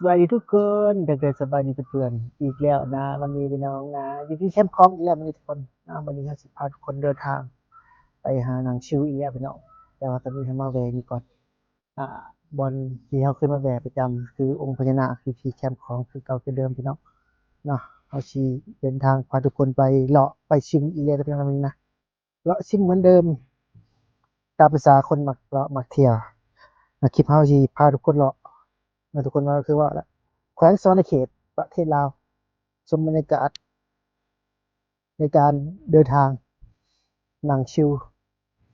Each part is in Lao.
ສະບາຍດີທຸກຄົນ ເດີ ເດີ ສະບາຍດີເພື່ອນໆ ອີກແລ້ວນະ. ວັນນີ້ພີ່ນ້ອງນະ ຢູ່ທີ່ແຄມຂອງອີກແລ້ວມື້ນີ້ທຸກຄົນນະ. ມື້ນີ້ເຮົາຊິພາທຸກຄົນເດີນທາງໄປຫານັ່ງຊິວອີກແລ້ວພີ່ນ້ອງ, ແຕ່ວ່າຕອນນີ້ເຮົາມາແວ່ຢູ່ກ່ອນ ອ່າ ບ່ອນທີ່ເຮົາເຄີຍມາແວ່ປະຈຳ ຄືອົງພະຍານາກ ຢູ່ທີ່ແຄມຂອງຄືເກົ່າຄືເດີມພີ່ນ້ອງເນາະ. ເຮົາຊິເດີນທາງພາທຸກຄົນໄປເລາະໄປຊິມອີກແລ້ວພີ່ນ້ອງ ມື້ນີ້ນະ. ເລາະຊິມເໝືອນເດີມ ຕາມພາສາຄົນມັກເລາະມັກທ່ຽວ. ຄລິບເຮົາຊິພາທຸກຄົນເລາະ ໃຫ້ທຸກຄົນເວົ້າ ຄືເວົ້າແຫຼະ ແຂວງສະຫວັນນະເຂດ ປະເທດລາວ. ຊົມບັນຍາກາດໃນການເດີນທາງນັ່ງຊິວ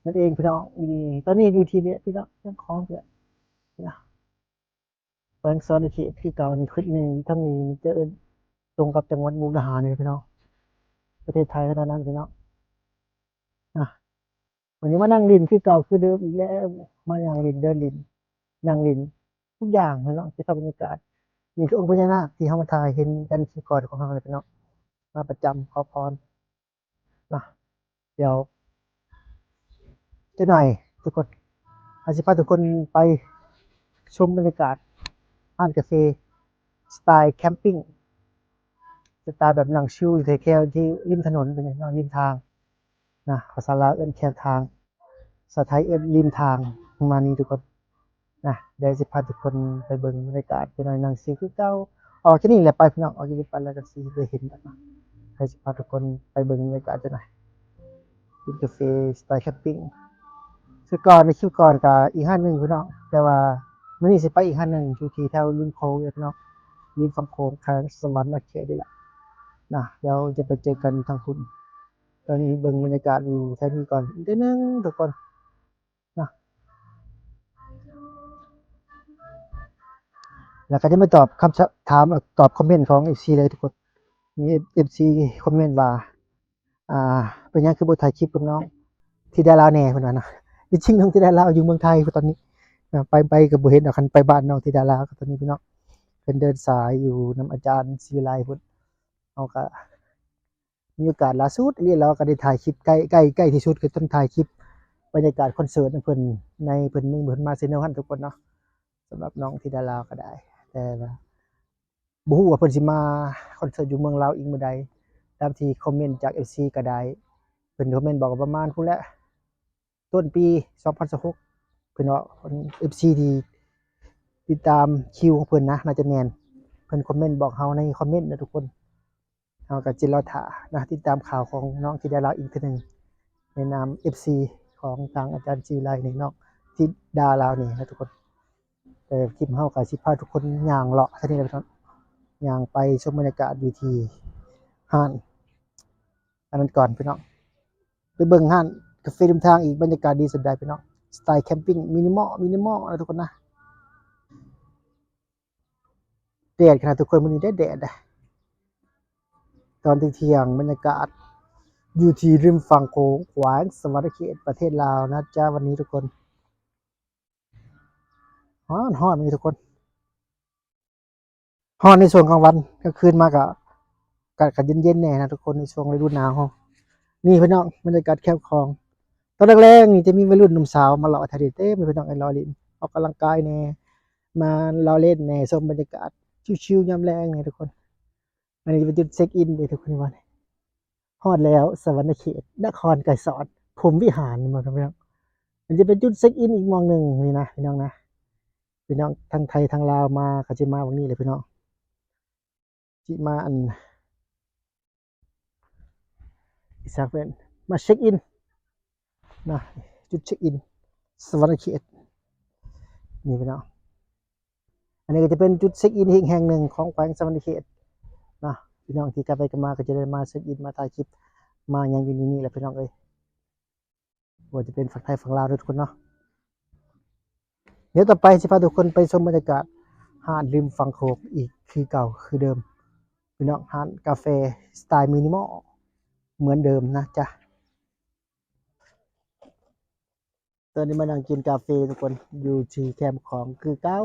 ນັ້ນເອງພີ່ນ້ອງ. ນີ້ ຕອນນີ້ຢູ່ທີ່ນີ້ພີ່ນ້ອງ ຍັງຂອງເພື່ອນນະ. ແຂວງສະຫວັນນະເຂດຄືເກົ່ານີ້ ຄລິບນີ້ທາງນີ້ຈະເອີ້ນຕົງກັບຈັງຫວັດມຸກດາຫານນີ້ພີ່ນ້ອງ, ປະເທດໄທຂະໜາດນັ້ນພີ່ນ້ອງນະ. ວັນນີ້ມານັ່ງຫຼິ້ນຄືເກົ່າຄືເດີມອີກແລ້ວ, ມານັ່ງຫຼິ້ນເດີ່ນຫຼິ້ນ ນັ່ງຫຼິ້ນທຸກຢ່າງພີ່ນ້ອງ ທີ່ເຂົ້າບັນຍາກາດ. ນີ້ຄືອົງພະຍານາກທີ່ເຮົາມາຖ່າຍເຫັນກັນຄລິບກ່ອນຂອງເຮົານີ້ພີ່ນ້ອງ, ມາປະຈຳຂໍພອນ ນະ. ດຽວຈັກໜ່ອຍທຸກຄົນ ເຮົາຊິພາທຸກຄົນໄປຊົມບັນຍາກາດຮ້ານກາເຟສະໄຕແຄມປິງ ສະໄຕແບບນັ່ງຊິວຢູ່ແຖວໆ ທີ່ລິມຖະໜົນ ເປັນຫຍັງເນາະ ລິມທາງນະ, ພາສາລາວເອີ້ນແຄມທາງ ພາສາໄທເອີ້ນລິມທາງ ປະມານນີ້ທຸກຄົນ. ນະ ດຽວຊິພາທຸກຄົນໄປເບິ່ງບັນຍາກາດຈັກໜ່ອຍ ນັ່ງຊິວຄືເກົ່າ. ອອກຈາກນີ້ແຫຼະໄປພີ່ນ້ອງ, ອອກຈາກນີ້ໄປແລ້ວກໍຊິໄດ້ເຫັນກັນເນາະ. ດຽວຊິພາທຸກຄົນໄປເບິ່ງບັນຍາກາດຈັກໜ່ອຍ ກິນກາເຟສະໄຕແຄມປິງ. ຄືກ່ອນໃນຄລິບກ່ອນກໍອີກຮ້ານໜຶ່ງພີ່ນ້ອງ, ແຕ່ວ່າມື້ນີ້ຊິໄປອີກຮ້ານໜຶ່ງ ຢູ່ທີ່ແຖວລິມໂຂງເດ້ພີ່ນ້ອງ, ລິມຝັ່ງໂຂງ ແຂວງສະຫວັນນະເຂດນີ້ແຫຼະນະ. ດຽວຈະໄປເຈີກັນທາງພຸ້ນ. ຕອນນີ້ເບິ່ງບັນຍາກາດຢູ່ແຖວນີ້ກ່ອນອີກເທື່ອໜຶ່ງທຸກຄົນ. ນະ ແລ້ວກໍຈະມາຕອບຄຳຖາມ ຕອບຄອມເມັນຂອງເອັຟຊີເລີຍທຸກຄົນ. ມີເອັຟຊີຄອມເມັນວ່າ ອ່າ ເປັນຫຍັງຄືບໍ່ຖ່າຍຄລິບກັບນ້ອງທິດາລາວແດ່ ເພິ່ນວ່ານະ. ທີ່ຈິງນ້ອງທິດາລາວຢູ່ເມືອງໄທພຸ້ນຕອນນີ້ນະ, ໄປ ໄປກໍບໍ່ເຫັນດອກ ຄັນໄປບ້ານນ້ອງທິດາລາວກໍຕອນນີ້ພີ່ນ້ອງ. ເພິ່ນເດີນສາຍຢູ່ນຳອາຈານສີວິໄລພຸ້ນ, ເຮົາກໍ ມີໂອກາດຫຼ້າສຸດນີ້ ລາວກໍໄດ້ຖ່າຍຄລິບໃກ້ ໃກ້ ໃກ້ທີ່ສຸດ ຄືຕ້ອງຖ່າຍຄລິບບັນຍາກາດຄອນເສີດນຳເພິ່ນ ໃນເພິ່ນ ມື້ເພິ່ນມາເຊໂນຫັ້ນທຸກຄົນເນາະ. ສຳລັບນ້ອງທິດາລາວກໍໄດ້ ແຕ່ວ່າບໍ່ຮູ້ວ່າເພິ່ນຊິມາຄອນເສີດຢູ່ເມືອງລາວອີກມື້ໃດ. ຕາມທີ່ຄອມເມັນຈາກເອັຟຊີກໍໄດ້ ເພິ່ນຄອມເມັນບອກວ່າປະມານພຸ້ນແຫຼະ ຕົ້ນປີສອງພັນຊາວຫົກ ເພິ່ນເນາະ. ເອັຟຊີທີ່ຕິດຕາມຄິວຂອງເພິ່ນນະ ໜ້າຈະແມ່ນ ເພິ່ນຄອມເມັນບອກເຮົາໃນຄອມເມັນນະທຸກຄົນ. ເຮົາກໍຊິລໍຖ້ານະ ຕິດຕາມຂ່າວຂອງນ້ອງທິດາລາວອີກເທື່ອໜຶ່ງ ໃນນາມເອັຟຊີຂອງທາງອາຈານສີວິໄລນີ້ ນ້ອງທິດາລາວນີ້ນະທຸກຄົນ. ແຕ່ຄລິບເຮົາກໍຊິພາທຸກຄົນຍ່າງເລາະເທົ່ານີ້ແຫຼະພີ່ນ້ອງ, ຍ່າງໄປຊົມບັນຍາກາດຢູ່ທີ່ຮ້ານອັນນັ້ນກ່ອນພີ່ນ້ອງ. ໄປເບິ່ງຮ້ານກາເຟລິມທາງອີກ ບັນຍາກາດດີສ່ຳໃດພີ່ນ້ອງ, ສະໄຕແຄມປິງ ມິນິມອລ ມິນິມອລນະທຸກຄົນນະ. ແດດຂະໜາດທຸກຄົນ ມື້ນີ້ແດດໆ ເດ້. ຕອນທ່ຽງໆ ບັນຍາກາດຢູ່ທີ່ລິມຝັ່ງໂຂງ ແຂວງສະຫວັນນະເຂດ ປະເທດລາວນະຈ໊ະ ວັນນີ້ທຸກຄົນ. ຮ້ອນໆ ມື້ນີ້ທຸກຄົນ, ຮ້ອນໃນຊ່ວງກາງວັນ, ກາງຄືນມາກະ ກະ ກະເຢັນໆ ແດ່ນະທຸກຄົນ ໃນຊ່ວງລະດູໜາວເຮົາ. ນີ້ພີ່ນ້ອງ ບັນຍາກາດແຄມຂອງ ຕອນແລງໆ ນີ້ຈະມີໄວລຸ້ນໜຸ່ມສາວມາເລາະແຖວນີ້ເຕັມເລີຍພີ່ນ້ອງເອີຍ, ເລາະຫຼິ້ນ ອອກກຳລັງກາຍແດ່ ມາເລາະຫຼິ້ນແດ່ ຊົມບັນຍາກາດຊິວໆ ຍາມແລງນີ້ທຸກຄົນ. ອັນນີ້ຈະເປັນຈຸດເຊັກອິນເດ້ທຸກຄົນ. ວ່າຮອດແລ້ວ ສະຫວັນນະເຂດ ນະຄອນໄກສອນ ພົມວິຫານ ແມ່ນບໍ່ທ່ານຜູ້ຊົມ? ມັນຈະເປັນຈຸດເຊັກອິນອີກໝ່ອງໜຶ່ງນີ້ນະ ພີ່ນ້ອງນະ, ພີ່ນ້ອງທັງໄທທັງລາວມາກໍຊິມາໝ່ອງນີ້ແຫຼະພີ່ນ້ອງ. ຊິມາອັນ ອີສາເພິ່ນມາເຊັກອິນນະ, ຈຸດເຊັກອິນສະຫວັນນະເຂດນີ້ພີ່ນ້ອງ. ອັນນີ້ກໍຈະເປັນຈຸດເຊັກອິນອີກແຫ່ງໜຶ່ງຂອງແຂວງສະຫວັນນະເຂດນະ, ພີ່ນ້ອງທີ່ກັບໄປກັບມາກໍຈະໄດ້ມາເຊັກອິນ ມາຖ່າຍຄລິບ ມາຫຍັງຢູ່ໃນນີ້ແຫຼະພີ່ນ້ອງເອີຍ. ບໍ່ວ່າຈະເປັນຝັ່ງໄທຝັ່ງລາວເດີທຸກຄົນເນາະ. ດຽວຕໍ່ໄປຊິພາທຸກຄົນໄປຊົມບັນຍາກາດຮ້ານລິມຝັ່ງໂຂງອີກຄືເກົ່າຄືເດີມ ພີ່ນ້ອງ, ຮ້ານກາເຟສະໄຕມິນິມອລເໝືອນເດີມນະຈ໊ະ. ຕອນນີ້ມານັ່ງກິນກາເຟທຸກຄົນ ຢູ່ທີ່ແຄມຂອງຄືເກົ່າ.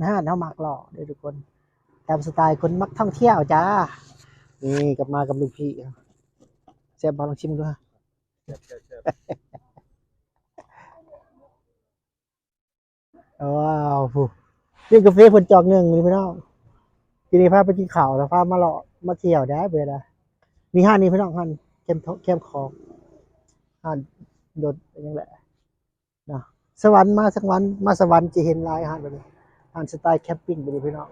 ຮ້ານເຮົາມັກຫຼໍ່ເດ້ທຸກຄົນ ຕາມສະໄຕຄົນມັກທ່ອງທ່ຽວຈ້າ. ນີ້ກັບມາກັບລູກພີ່ ແຊບບໍ່? ລອງຊິມເບິ່ງດູ. ວ້າວ ຜູ້ ກິນກາເຟເພິ່ນຈອກໜຶ່ງນີ້ພີ່ນ້ອງ. ກິນນີ້ພາໄປກິນເຂົ້າ ແລ້ວພາມາເລາະມາທ່ຽວໄດ້ເວລາ. ມີຮ້ານນີ້ພີ່ນ້ອງ ຮ້ານແຄມ ແຄມຂອງ ຮ້ານໂດດຫຍັງແຫຼະ ນະ. ສະຫວັນ ມາສະຫວັນ ມາສະຫວັນຈະເຫັນຫຼາຍຮ້ານແບບນີ້ ຮ້ານສະໄຕແຄມປິງແບບນີ້ພີ່ນ້ອງ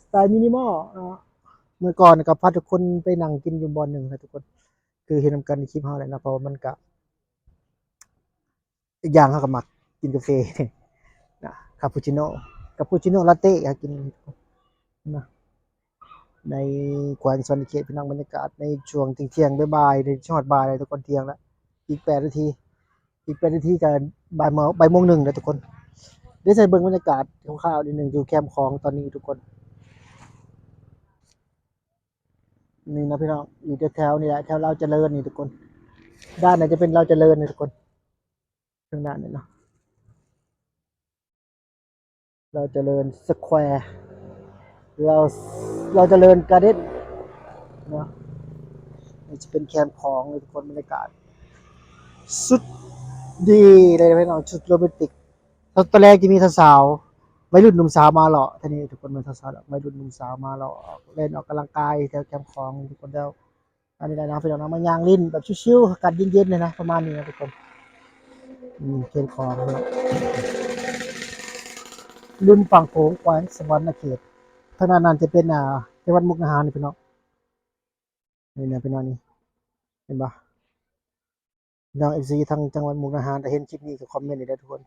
ສະໄຕມິນິມອລເນາະ. ເມື່ອກ່ອນກໍພາທຸກຄົນໄປນັ່ງກິນຢູ່ບ່ອນໜຶ່ງນະທຸກຄົນ ຄືເຫັນນຳກັນໃນຄລິບເຮົາແຫຼະເນາະ ເພາະວ່າມັນກະ ອີກຢ່າງເຮົາກໍມັກກິນກາເຟນະ ຄາປູຊິໂນ ຄາປູຊິໂນລາເຕ້ ຫາກິນນະ ໃນແຂວງສະຫວັນນະເຂດພີ່ນ້ອງ. ບັນຍາກາດໃນຊ່ວງທ່ຽງໆ ບ່າຍໆ ໃນຮອດບ່າຍແລ້ວທຸກຄົນ ທ່ຽງລະ ອີກແປດນາທີ ອີກແປດນາທີກໍບ່າຍໂມງ ບ່າຍໂມງໜຶ່ງແລ້ວທຸກຄົນ. ດຽວໃຫ້ເບິ່ງບັນຍາກາດຄ່າວໆ ນິດໜຶ່ງ ຢູ່ແຄມຂອງຕອນນີ້ທຸກຄົນ. ນີ້ນະພີ່ນ້ອງ ຢູ່ແຖວໆ ນີ້ແຫຼະ ແຖວລາວຈະເລີນນີ້ທຸກຄົນ. ດ້ານໃນຈະເປັນລາວຈະເລີນນີ້ທຸກຄົນ ທາງດ້ານນີ້ເນາະ ລາວຈະເລີນສະແຄວ ລາວ ລາວຈະເລີນກາເດັນເນາະ. ນີ້ຈະເປັນແຄມຂອງນີ້ທຸກຄົນ ບັນຍາກາດສຸດດີເລີຍພີ່ນ້ອງ ສຸດໂຣແມນຕິກ. ຕອນແລກຈະມີສາວໆ ໄວລຸ້ນໜຸ່ມສາວມາເລາະ ທີນີ້ທຸກຄົນ ແມ່ນສາວໆ ໄວລຸ້ນໜຸ່ມສາວມາເລາະ ແລ່ນອອກກຳລັງກາຍແຖວແຄມຂອງທຸກຄົນ. ແລ້ວອັນນີ້ແຫຼະເນາະພີ່ນ້ອງເນາະ ມາຍ່າງຫຼິ້ນແບບຊິວໆ ອາກາດເຢັນໆ ນີ້ນະ ປະມານນີ້ນະທຸກຄົນ. ອືມ ແຄມຂອງເນາະ ລິມຝັ່ງໂຂງ ແຂວງສະຫວັນນະເຂດ. ທາງດ້ານນັ້ນຈະເປັນ ອ່າ ຈັງຫວັດມຸກດາຫານນີ້ພີ່ນ້ອງ ນີ້ນະພີ່ນ້ອງ ນີ້ ເຫັນບໍ່? ພີ່ນ້ອງເອັຟຊີທາງຈັງຫວັດມຸກດາຫານ ຖ້າເຫັນຄລິບນີ້ກໍຄອມເມັນອີກເດີທຸກຄົນ.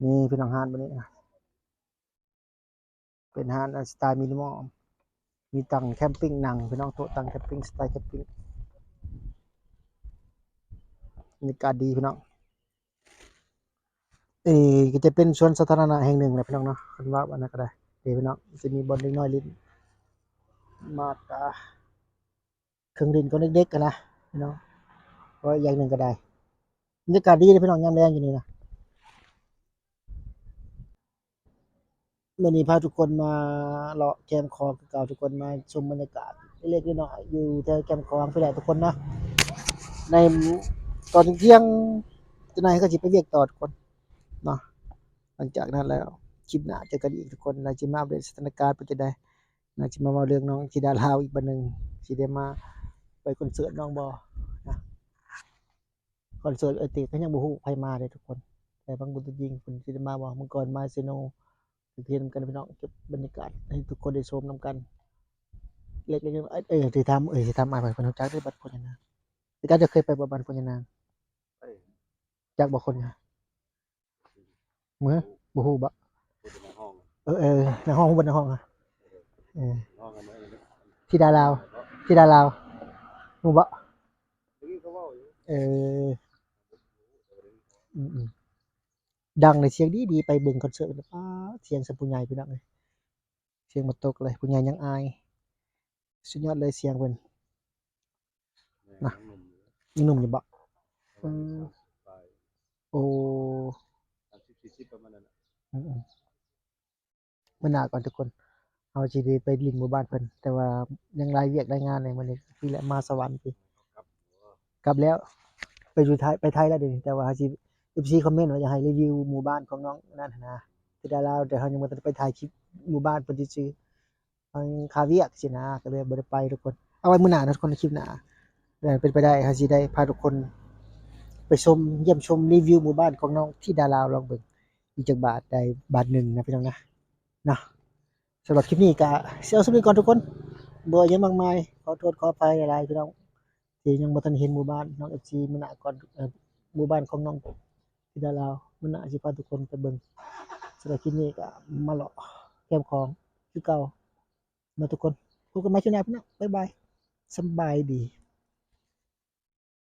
ນີ້ພີ່ນ້ອງ ຮ້ານບາດນີ້ນະ ເປັນຮ້ານສະໄຕມິນິມອລ ມີຕັ່ງແຄມປິງນັ່ງພີ່ນ້ອງ ໂຕະຕັ່ງແຄມປິງ ສະໄຕແຄມປິງ. ບັນຍາກາດດີພີ່ນ້ອງ. ເອີ ກໍຈະເປັນສວນສາທາລະນະແຫ່ງໜຶ່ງແຫຼະພີ່ນ້ອງເນາະ ຄັນວ່າອັນນັ້ນກໍໄດ້. ເດ້ພີ່ນ້ອງ ຈະມີບ່ອນເດັກນ້ອຍຫຼິ້ນ ມາກະເຄື່ອງຫຼິ້ນຂອງເດັກໆ ຫັ້ນນະພີ່ນ້ອງ ເພາະວ່າອີກຢ່າງໜຶ່ງກໍໄດ້. ບັນຍາກາດດີເດ້ພີ່ນ້ອງ ຍາມແລງຢູ່ນີ້ນະ. ມື້ນີ້ພາທຸກຄົນມາເລາະແຄມຂອງຄືເກົ່າ ທຸກຄົນ ມາຊົມບັນຍາກາດເລັກໆ ນ້ອຍໆ ຢູ່ແຖວແຄມຂອງພີ້ແຫຼະທຸກຄົນເນາະ. ໃນຕອນທ່ຽງ ຈັກໜ່ອຍເຮົາກໍຊິໄປວຽກຕໍ່ທຸກຄົນເນາະ. ຫຼັງຈາກນັ້ນແລ້ວ ຄລິບໜ້າເຈີກັນອີກທຸກຄົນ ແລ້ວຊິມາອັບເດດສະຖານະການເປັນຈັ່ງໃດ ໜ້າຊິມາເວົ້າເລື່ອງນ້ອງທິດາລາວອີກບາດໜຶ່ງ ຊິໄດ້ມາໄປຄອນເສີດນ້ອງບໍ່ນະ. ຄອນເສີດເອື້ອຍຕິກກໍຍັງບໍ່ຮູ້ໃຜມາເດ້ທຸກຄົນ ແຕ່ບາງບຸນຕົວຈິງເພິ່ນຊິໄດ້ມາບໍ່. ມື້ກ່ອນມາເຊໂນ ກໍເຫັນນຳກັນພີ່ນ້ອງ ເກັບບັນຍາກາດໃຫ້ທຸກຄົນໄດ້ຊົມນຳກັນເລັກໆ ນ້ອຍໆ. ເອີ ຊິຖາມ ເອີ ຊິຖາມອ້າຍເພິ່ນ ເພິ່ນຮູ້ຈັກເດ້ບັດໂພຍານາງ. ແຕ່ເຈົ້າເຄີຍໄປບໍ່ ບ້ານໂພຍານາງ? ໄປ. ຈັກບໍ່ຄົນ? ເມື່ອ ບໍ່ຮູ້ບໍ່? ເອີ ເອີ ນາງຮ້ອງ ຮູ້ບໍ່ນາງຮ້ອງ? ເອີ ທິດາລາວ ທິດາລາວ ຮູ້ບໍ່? ເອີ ອືມໆ ດັງເລີຍ ສຽງດີໆ ໄປເບິ່ງຄອນເສີດ ປາດ ສຽງສ່ຳຜູ້ໃຫຍ່ພີ່ນ້ອງເອີຍ. ສຽງບໍ່ຕົກເລີຍ ຜູ້ໃຫຍ່ຍັງອາຍ ສຸດຍອດເລີຍສຽງເພິ່ນນະ. ຍັງໜຸ່ມຢູ່ບໍ່? ອືມ ໂອ້ ສາມສິບ ສີ່ສິບ ປະມານນັ້ນ. ອືມໆ ມື້ໜ້າກ່ອນທຸກຄົນ ເຮົາຊິໄດ້ໄປຫຼິ້ນໝູ່ບ້ານເພິ່ນ ແຕ່ວ່າຍັງຫຼາຍວຽກຫຼາຍງານເລີຍ. ມື້ນີ້ພີ້ແຫຼະ ມາສະຫວັນພີ້ ກັບແລ້ວ ໄປຢູ່ໄທ ໄປໄທແລ້ວດຽວນີ້. ແຕ່ວ່າເຮົາຊິ ເອັຟຊີຄອມເມັນວ່າຢາກໃຫ້ຣີວິວໝູ່ບ້ານຂອງນ້ອງນັ້ນຫັ້ນນະ ທິດາລາວ ແຕ່ເຮົາຍັງບໍ່ທັນໄປຖ່າຍຄລິບໝູ່ບ້ານເພິ່ນຊື່ໆ ເຮົາຍັງຄາວຽກຊີ້ນະ ກໍເລີຍບໍ່ໄດ້ໄປທຸກຄົນ. ເອົາໄວ້ມື້ໜ້າເນາະທຸກຄົນ ໃນຄລິບໜ້າ ແລະ ເປັນໄປໄດ້ເຮົາຊິໄດ້ພາທຸກຄົນໄປຊົມ ຢ້ຽມຊົມ ຣີວິວໝູ່ບ້ານຂອງນ້ອງທິດາລາວ ລອງເບິ່ງອີກຈັກບາດໃດບາດໜຶ່ງນະພີ່ນ້ອງນະ ເນາະ. ສຳລັບຄລິບນີ້ກໍຊິເອົາສ່ຳນີ້ກ່ອນທຸກຄົນ ບໍ່ຫຍັງມາກມາຍ. ຂໍໂທດຂໍອະໄພຫຼາຍໆ ພີ່ນ້ອງ ທີ່ຍັງບໍ່ທັນເຫັນໝູ່ບ້ານ ນ້ອງເອັຟຊີ ມື້ໜ້າກ່ອນ ເອີ ໝູ່ບ້ານຂອງນ້ອງທິດາລາວ ມື້ໜ້າຊິພາທຸກຄົນໄປເບິ່ງ. ສຳລັບຄລິບນີ້ກໍມາເລາະແຄມຂອງຄືເກົ່າເນາະທຸກຄົນ. ພົບກັນໃໝ່ຄລິບໜ້າພີ່ນ້ອງ ບາຍບາຍ ສະບາຍດີ.